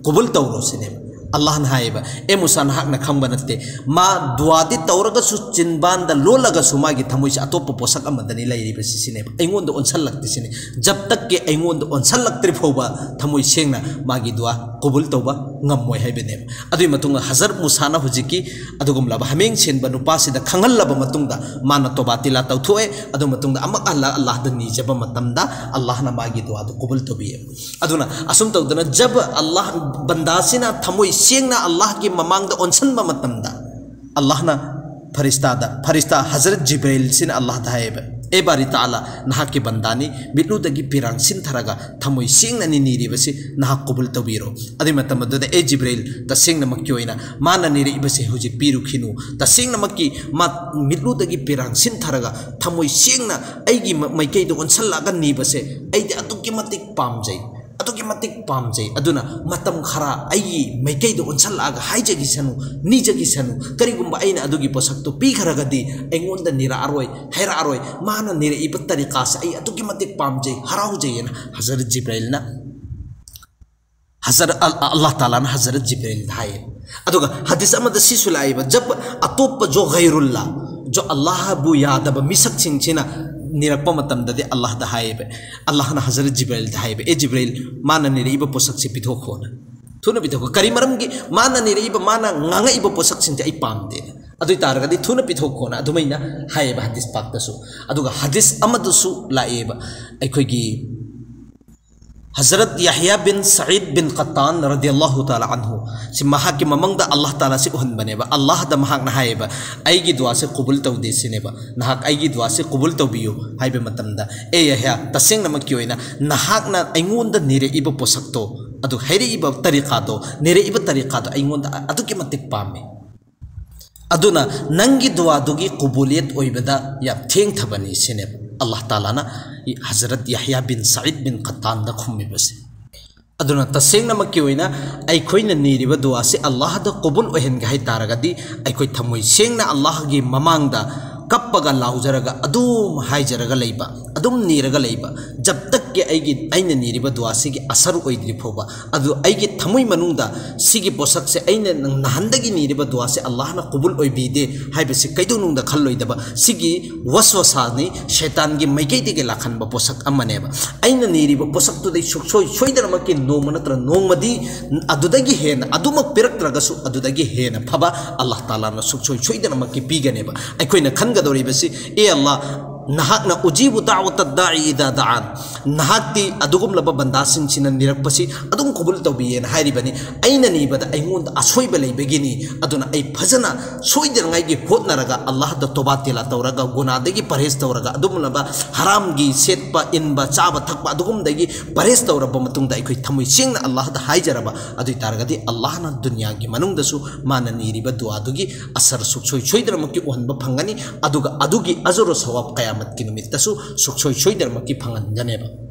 ꯀꯨꯕꯨꯜ ꯇꯧꯔꯣ" ꯁꯤꯅꯦꯕ꯫ ꯑꯜꯂꯥꯍꯅ ꯍꯥꯏꯌꯦꯕ, "ꯑꯦ ꯃꯨꯁꯥ, ꯅꯍꯥꯛꯅ ꯈꯪꯕ ꯅꯠꯇꯦ, ꯃꯥ ꯗꯨꯋꯥꯗꯤ ꯇꯧꯔꯒꯁꯨ, ꯆꯤꯟꯕꯥꯟꯗ ꯂꯣꯜꯂꯒꯁꯨ ꯃꯥꯒꯤ ꯊꯃꯣꯏꯁꯦ ꯑꯇꯣꯞꯄ ꯄꯣꯠꯁꯛ ꯑꯃꯗꯅꯤ ꯂꯩꯔꯤꯕꯁꯤ" ꯁꯤꯅꯦꯕ꯫ "ꯑꯩꯉꯣꯟꯗ ꯑꯣꯟꯁꯜꯂꯛꯇꯦ" ꯁꯤꯅꯦ꯫ ꯖꯕ ꯇꯛꯀꯤ ꯑꯩꯉꯣꯟꯗ ꯑꯣꯟꯁꯜꯂꯛꯇ꯭ꯔꯤ ꯐꯥꯎꯕ ꯊꯃꯣꯏ ꯁꯦꯡꯅ ꯃꯥꯒꯤ ꯗꯨꯋꯥ ꯀꯨꯕꯨꯜ ꯇꯧꯕ ꯉꯝꯃꯣꯏ ꯍꯥꯏꯕꯅꯦꯕ꯫ ꯑꯗꯨꯒꯤ ꯃꯇꯨꯡꯗ ꯍꯖꯔꯠ ꯃꯨꯁꯥꯅ ꯍꯧꯖꯤꯛꯀꯤ ꯑꯗꯨꯒꯨꯝꯂꯕ ꯍꯥꯃꯦꯡ ꯁꯦꯟꯕ ꯅꯨꯄꯥꯁꯤꯗ ꯈꯪꯍꯜꯂꯕ ꯃꯇꯨꯡꯗ, ꯃꯥꯅ ꯇꯣꯕꯥ ꯇꯤꯂꯥ ꯇꯧꯊꯣꯛꯑꯦ꯫ ꯑꯗꯨ ꯃꯇꯨꯡꯗ ꯑꯃꯨꯛ ꯍꯜꯂ ꯑꯜꯂꯥꯍꯗ ꯅꯤꯖꯕ ꯃꯇꯝꯗ, ꯑꯜꯂꯥꯍꯅ ꯃꯥꯒꯤ ꯗꯨꯋꯥꯗꯨ ꯀꯨꯕꯨꯜ ꯇꯧꯕꯤꯌꯦ꯫ ꯑꯗꯨꯅ ꯑꯁꯨꯝ ꯇꯧꯗꯅ, ꯖꯕ ꯑꯜꯂꯥꯍ, ꯕꯟꯗꯥꯁꯤꯅ ꯊꯃꯣꯏ ꯁꯦꯡꯅ ꯑꯜꯂꯥꯍꯒꯤ ꯃꯃꯥꯡꯗ ꯑꯣꯟꯁꯟꯕ ꯃꯇꯝꯗ, ꯑꯜꯂꯥꯍꯅ ꯐꯔꯤꯁꯇꯥꯗ, ꯐꯔꯤꯁꯇꯥ ꯍꯖꯔꯠ ꯖꯤꯕ꯭ꯔꯥꯏꯜꯁꯤꯅ ꯑꯜꯂꯥꯍꯗ ꯍꯥꯏꯌꯦꯕ, "ꯑꯦ ꯕꯥꯔꯤ ꯇꯥꯂꯥ, ꯅꯍꯥꯛꯀꯤ ꯕꯟꯗꯥꯅꯤ ꯃꯤꯠꯂꯨꯗꯒꯤ ꯄꯤꯔꯥꯡ ꯁꯤꯟꯊꯔꯒ ꯊꯃꯣꯏ ꯁꯦꯡꯅꯅꯤ ꯅꯤꯔꯤꯕꯁꯤ, ꯅꯍꯥꯛ ꯀꯨꯕꯨꯜ ꯇꯧꯕꯤꯔꯣ"꯫ ꯑꯗꯨꯒꯤ ꯃꯇꯝ ꯑꯗꯨꯗ, "ꯑꯦ ꯖꯤꯕ꯭ꯔꯥꯏꯜ, ꯇꯁꯦꯡꯅꯃꯛꯀꯤ ꯑꯣꯏꯅ ꯃꯥꯅ ꯅꯤꯔꯛꯏꯕꯁꯦ ꯍꯧꯖꯤꯛ ꯄꯤꯔꯨꯈꯤꯅꯨ꯫ ꯇꯁꯦꯡꯅꯃꯛꯀꯤ ꯃꯥ ꯃꯤꯠꯂꯨꯗꯒꯤ ꯄꯤꯔꯥꯡ ꯁꯤꯟꯊꯔꯒ ꯊꯃꯣꯏ ꯁꯦꯡꯅ ꯑꯩꯒꯤ ꯃ-, ꯃꯥꯏꯀꯩꯗ ꯑꯣꯟꯁꯜꯂꯛꯑꯒ ꯅꯤꯕꯁꯦ ꯑꯩꯗꯤ ꯑꯗꯨꯛꯀꯤ ꯃꯇꯤꯛ ꯄꯥꯝꯖꯩ, ꯑꯗꯨꯛꯀꯤ ꯃꯇꯤꯛ ꯄꯥꯝꯖꯩ꯫ ꯑꯗꯨꯅ ꯃꯇꯝ ꯈꯔ ꯑꯩꯒꯤ ꯃꯥꯏꯀꯩꯗ ꯑꯣꯟꯁꯜꯂꯛꯑꯒ ꯍꯥꯏꯖꯈꯤꯁꯅꯨ, ꯅꯤꯖꯈꯤꯁꯅꯨ꯫ ꯀꯔꯤꯒꯨꯝꯕ ꯑꯩꯅ ꯑꯗꯨꯒꯤ ꯄꯣꯠꯁꯛꯇꯣ ꯄꯤꯈ꯭ꯔꯒꯗꯤ ꯑꯩꯉꯣꯟꯗ ꯅꯤꯔꯛꯑꯔꯣꯏ, ꯍꯥꯏꯔꯛꯑꯔꯣꯏ꯫ ꯃꯥꯅ ꯅꯤꯔꯛꯏꯕ ꯇꯔꯤꯀꯥꯁꯦ ꯑꯩ ꯑꯗꯨꯛꯀꯤ ꯃꯇꯤꯛ ꯄꯥꯝꯖꯩ, ꯍꯔꯥꯎꯖꯩ" ꯍꯥꯏꯅ ꯍꯖꯔꯠ ꯖꯤꯕ꯭ꯔꯥꯏꯜꯅ, ꯍꯖꯔꯠ ꯑꯜ-, ꯑꯜꯂꯥꯍ ꯇꯥꯂꯥꯅ ꯍꯖꯔꯠ ꯖꯤꯕ꯭ꯔꯥꯏꯜꯗ ꯍꯥꯏꯌꯦ꯫ ꯑꯗꯨꯒ ꯍꯗꯤꯁ ꯑꯃꯗ ꯁꯤꯁꯨ ꯂꯥꯛꯏꯕ, "ꯖꯕ ꯑꯇꯣꯞꯄ ꯖꯣ ꯒꯩꯔꯨꯜꯂꯥ, ꯖꯣ ꯑꯜꯂꯥꯍꯕꯨ ꯌꯥꯗꯕ ꯃꯤꯁꯛꯁꯤꯡꯁꯤꯅ ꯅꯤꯔꯛꯄ ꯃꯇꯝꯗꯗꯤ ꯑꯜꯂꯥꯍꯗ ꯍꯥꯏꯌꯦꯕ, ꯑꯜꯂꯥꯍꯅ ꯍꯖꯔꯠ ꯖꯤꯕ꯭ꯔꯥꯏꯜꯗ ꯍꯥꯏꯌꯦꯕ, "ꯑꯦ ꯖꯤꯕ꯭ꯔꯥꯏꯜ, ꯃꯥꯅ ꯅꯤꯔꯛꯏꯕ ꯄꯣꯠꯁꯛꯁꯦ ꯄꯤꯊꯣꯛꯈꯣꯅ, ꯊꯨꯅ ꯄꯤꯊꯣꯛꯈꯣ꯫ ꯀꯔꯤ ꯃꯔꯝꯒꯤ? ꯃꯥꯅ ꯅꯤꯔꯛꯏꯕ, ꯃꯥꯅ ꯉꯥꯡꯉꯛꯏꯕ ꯄꯣꯠꯁꯛꯁꯤꯡꯁꯦ ꯑꯩ ꯄꯥꯝꯗꯦ꯫ ꯑꯗꯨ ꯑꯣꯏ ꯇꯥꯔꯒꯗꯤ ꯊꯨꯅ ꯄꯤꯊꯣꯛꯈꯣꯅ" ꯑꯗꯨꯃꯥꯏꯅ ꯍꯥꯏꯌꯦꯕ ꯍꯗꯤꯁ ꯄꯥꯛꯇꯁꯨ꯫ ꯑꯗꯨꯒ ꯍꯗꯤꯁ ꯑꯃꯗꯁꯨ ꯂꯥꯛꯑꯦꯕ, ꯑꯩꯈꯣꯏꯒꯤ ꯍꯖꯔꯠ ꯌꯥꯍꯌꯥ ꯕꯤꯟ ꯁꯌꯤꯗ ꯕꯤꯟ ꯀꯠꯇꯥꯟ ꯔꯗꯤꯌꯜꯂꯥꯍꯨ ꯇꯥꯂꯥ ꯑꯟꯍꯨ ꯁꯤ ꯃꯍꯥꯛꯀꯤ ꯃꯃꯥꯡꯗ ꯑꯜꯂꯥꯍ ꯇꯥꯂꯥꯁꯤ ꯎꯍꯟꯕꯅꯦꯕ꯫ ꯑꯜꯂꯥꯍꯗ ꯃꯍꯥꯛꯅ ꯍꯥꯏꯌꯦꯕ, "ꯑꯩꯒꯤ ꯗꯨꯋꯥꯁꯦ ꯀꯕꯨꯜ ꯇꯧꯗꯦ" ꯁꯤꯅꯦꯕ, "ꯅꯍꯥꯛ ꯑꯩꯒꯤ ꯗꯨꯋꯥꯁꯦ ꯀꯕꯨꯜ ꯇꯧꯕꯤꯌꯨ" ꯍꯥꯏꯕ ꯃꯇꯝꯗ, "ꯑꯦ ꯌꯥꯍꯌꯥ, ꯇꯁꯦꯡꯅꯃꯛꯀꯤ ꯑꯣꯏꯅ ꯅꯍꯥꯛꯅ ꯑꯩꯉꯣꯟꯗ ꯅꯤꯔꯛꯏꯕ ꯄꯣꯠꯁꯛꯇꯣ, ꯑꯗꯨ ꯍꯥꯏꯔꯛꯏꯕ ꯇꯔꯤꯀꯥꯗꯣ, ꯅꯤꯔꯛꯏꯕ ꯇꯔꯤꯀꯥꯗꯣ ꯑꯩꯉꯣꯟꯗ ꯑꯗꯨꯛꯀꯤ ꯃꯇꯤꯛ ꯄꯥꯝꯃꯤ꯫ ꯑꯗꯨꯅ ꯅꯪꯒꯤ ꯗꯨꯋꯥꯗꯨꯒꯤ ꯀꯕꯨꯂꯤꯌꯠ ꯑꯣꯏꯕꯗ ꯌꯥꯝ ꯊꯦꯡꯊꯕꯅꯤ" ꯁꯤꯅꯦꯕ ꯑꯜꯂꯥꯍ ꯇꯥꯂꯥꯅ ꯍꯖꯔꯠ ꯌꯥꯍꯌꯥ ꯕꯤꯟ ꯁꯌꯤꯗ ꯕꯤꯟ ꯀꯠꯇꯥꯟꯗ ꯈꯨꯝꯃꯤꯕꯁꯦ꯫ ꯑꯗꯨꯅ ꯇꯁꯦꯡꯅꯃꯛꯀꯤ ꯑꯣꯏꯅ ꯑꯩꯈꯣꯏꯅ ꯅꯤꯔꯤꯕ ꯗꯨꯋꯥꯁꯤ ꯑꯜꯂꯥꯍꯗ ꯀꯕꯨꯜ ꯑꯣꯏꯍꯟꯒꯦ ꯍꯥꯏ ꯇꯥꯔꯒꯗꯤ, ꯑꯩꯈꯣꯏ ꯊꯃꯣꯏ ꯁꯦꯡꯅ ꯑꯜꯂꯥꯍꯒꯤ ꯃꯃꯥꯡꯗ ꯀꯞꯄꯒ ꯂꯥꯎꯖꯔꯒ ꯑꯗꯨꯝ ꯍꯥꯏꯖꯔꯒ ꯂꯩꯕ, ꯑꯗꯨꯝ ꯅꯤꯔꯒ ꯂꯩꯕ, "ꯖꯕ ꯇꯛꯀꯤ ꯑꯩꯒꯤ, ꯑꯩꯅ ꯅꯤꯔꯤꯕ ꯗꯨꯋꯥꯁꯤꯒꯤ ꯑꯁꯔ ꯑꯣꯏꯗ꯭ꯔꯤ ꯐꯥꯎꯕ, ꯑꯗꯨ ꯑꯩꯒꯤ ꯊꯃꯣꯏ ꯃꯅꯨꯡꯗ ꯁꯤꯒꯤ ꯄꯣꯠꯁꯛꯁꯦ, ꯑꯩꯅ ꯅꯪ ꯅꯍꯥꯟꯗꯒꯤ ꯅꯤꯔꯤꯕ ꯗꯨꯋꯥꯁꯦ ꯑꯜꯂꯥꯍꯅ ꯀꯕꯨꯜ ꯑꯣꯏꯕꯤꯗꯦ" ꯍꯥꯏꯕꯁꯤ ꯀꯩꯗꯧꯅꯨꯡꯗ ꯈꯜꯂꯣꯏꯗꯕ, ꯁꯤꯒꯤ ꯋꯁꯋꯁꯥꯅꯤ, ꯁꯩꯇꯥꯟꯒꯤ ꯃꯥꯏꯀꯩꯗꯒꯤ ꯂꯥꯛꯍꯟꯕ ꯄꯣꯠꯁꯛ ꯑꯃꯅꯦꯕ꯫ ꯑꯩꯅ ꯅꯤꯔꯤꯕ ꯄꯣꯠꯁꯛꯇꯨꯗꯩ ꯁꯨꯡꯁꯣꯏ ꯁꯣꯏꯗꯅꯃꯛꯀꯤ ꯅꯣꯡꯃ ꯅꯠꯇ꯭ꯔ ꯅꯣꯡꯃꯗꯤ ꯑꯗꯨꯗꯒꯤ ꯍꯦꯟꯅ, ꯑꯗꯨꯃꯛ ꯄꯤꯔꯛꯇ꯭ꯔꯒꯁꯨ ꯑꯗꯨꯗꯒꯤ ꯍꯦꯟꯅ ꯐꯕ ꯑꯜꯂꯥꯍ ꯇꯥꯂꯥꯅ ꯁꯨꯡꯁꯣꯏ ꯁꯣꯏꯗꯅꯃꯛꯀꯤ ꯄꯤꯒꯅꯦꯕ꯫ ꯑꯩꯈꯣꯏꯅ ꯈꯟꯒꯗꯧꯔꯤꯕꯁꯤ, "ꯑꯦ ꯑꯜꯂꯥꯍ, ꯅꯍꯥꯛꯅ ꯎꯖꯤꯕꯨ ꯗꯥꯋꯇ ꯗꯥꯏ ꯏꯗꯥ ꯗꯥꯑꯥꯟ, ꯅꯍꯥꯛꯇꯤ ꯑꯗꯨꯒꯨꯝꯂꯕ ꯕꯟꯗꯥꯁꯤꯡꯁꯤꯅ ꯅꯤꯔꯛꯄꯁꯤ ꯑꯗꯨꯝ ꯀꯕꯨꯜ ꯇꯧꯕꯤꯌꯦꯅ ꯍꯥꯏꯔꯤꯕꯅꯤ꯫ ꯑꯩꯅ ꯅꯤꯕꯗ ꯑꯩꯉꯣꯟꯗ ꯑꯁꯣꯏꯕ ꯂꯩꯕꯒꯤꯅꯤ꯫ ꯑꯗꯨꯅ ꯑꯩ ꯐꯖꯅ ꯁꯣꯏꯗꯅꯉꯥꯏꯒꯤ ꯍꯣꯠꯅꯔꯒ, ꯑꯜꯂꯥꯍꯗ ꯇꯣꯕꯥ ꯇꯤꯂꯥ ꯇꯧꯔꯒ, ꯒꯨꯅꯥꯗꯒꯤ ꯄꯔꯍꯦꯖ ꯇꯧꯔꯒ, ꯑꯗꯨꯒꯨꯝꯂꯕ ꯍꯔꯥꯝꯒꯤ ꯁꯦꯠꯄ, ꯏꯟꯕ, ꯆꯥꯕ, ꯊꯛꯄ ꯑꯗꯨꯒꯨꯝꯕꯗꯒꯤ ꯄꯔꯍꯦꯖ ꯇꯧꯔꯕ ꯃꯇꯨꯡꯗ ꯑꯩꯈꯣꯏ ꯊꯃꯣꯏ ꯁꯦꯡꯅ ꯑꯜꯂꯥꯍꯗ ꯍꯥꯏꯖꯔꯕ ꯑꯗꯨ ꯑꯣꯏ ꯇꯥꯔꯒꯗꯤ, ꯑꯜꯂꯥꯍꯅ ꯗꯨꯅꯤꯌꯥꯒꯤ ꯃꯅꯨꯡꯗꯁꯨ ꯃꯥꯅ ꯅꯤꯔꯤꯕ ꯗꯨꯋꯥꯗꯨꯒꯤ ꯑꯁꯔ ꯁꯨꯛꯁꯣꯏ ꯁꯣꯏꯗꯅꯃꯛꯀꯤ ꯎꯍꯟꯕ ꯐꯪꯒꯅꯤ꯫ ꯑꯗꯨꯒ ꯑꯗꯨꯒꯤ ꯑꯖꯔ ꯁꯋꯥꯕ ꯀꯌꯥꯃꯠꯀꯤ ꯅꯨꯃꯤꯠꯇꯁꯨ ꯁꯨꯛꯁꯣꯏ ꯁꯣꯏꯗꯅꯃꯛꯀꯤ ꯐꯪꯍꯟꯒꯅꯦꯕ"꯫